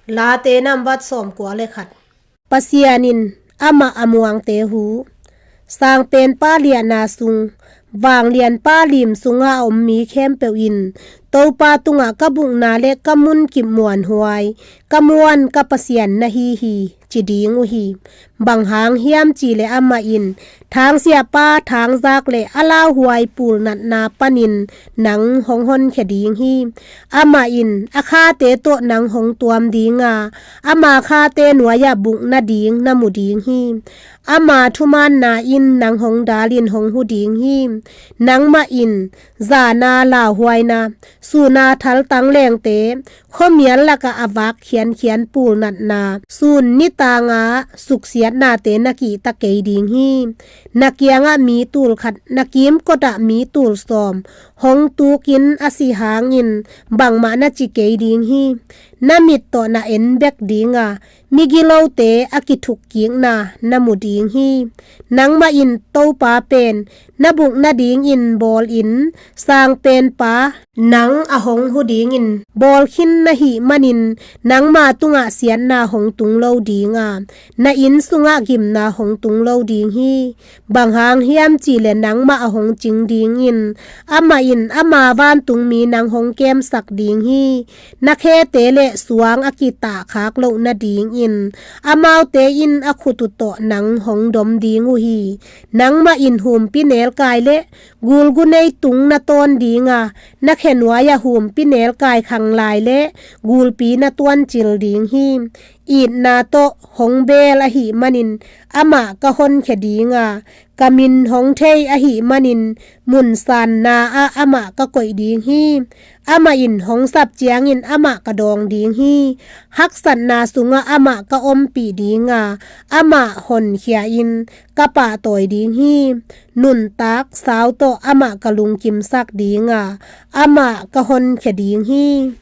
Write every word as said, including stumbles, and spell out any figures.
Late nambat sawmkua le khat. Pasian in amah a muangte hu. Sangpenpa liahna sung, vanglianpa lim sungah a om mi khempeuh in Topa tungah ka bukna le ka munkip muanhuai, ka muan ka Pasian na hi hi, ci ding uh hi. Bang hang hiam cihleh amah in thangsiahpa thangzak le a lauhuai pulnatna panin nang hong honkhia ding hi. Amah in a khate tawh nang hong tuam ding a, ama khate nuai-ah buk nading na mu ding hi. Ama thumaanna in nang hong dalin hong hu ding hi. Nangmah in zana lauhuaina, suna thaltang lengte, khuamial lakah a vak khiankhian pulnatna, sun nitanga suksiatnate na kihta kei ding hi. Na kiangah mi tul khat, na kimkotah mi tul sawm hong tukin a si hangin bangmah na ci kei ding hi. Na mit tawh na en bek ding a, migilote a kithukkikna na mu ding hi. Nangmah in Topa pen na buk nadingin bawlin, Sangpenpa nang a hong hu dingin bawl khin na hih manin, nangma tungah siatna hong tung lo ding a, na inn sungah gimna hong tung lo ding hi. Bang hang hiam cihleh nangmah a hong cing dingin, amah in ama vantungmi nang hong kemsak ding hi. Na khete le suang a kitahkhak loh nadingin, amaute in a khut uh tawh nang hong dom ding uh hi. Nangmah in humpinelkai le gulgunei tung na tawn ding a, na khe nuai-ah humpinelkai khanglai le gulpi na tuancil ding hi. Itna tawh hong beel ahih manin amah ka honkhia ding a, ka min hong thei ahih manin mun sanna ah amah ka koih ding hi. Amah in hong sap ciangin amah ka dawng ding hi. Haksatna sungah amah ka ompih ding a, amah honkhia-in ka pahtawi ding hi. Nuntak sau tawh amah ka lungkimsak ding a, amah ka honkhia ding hi.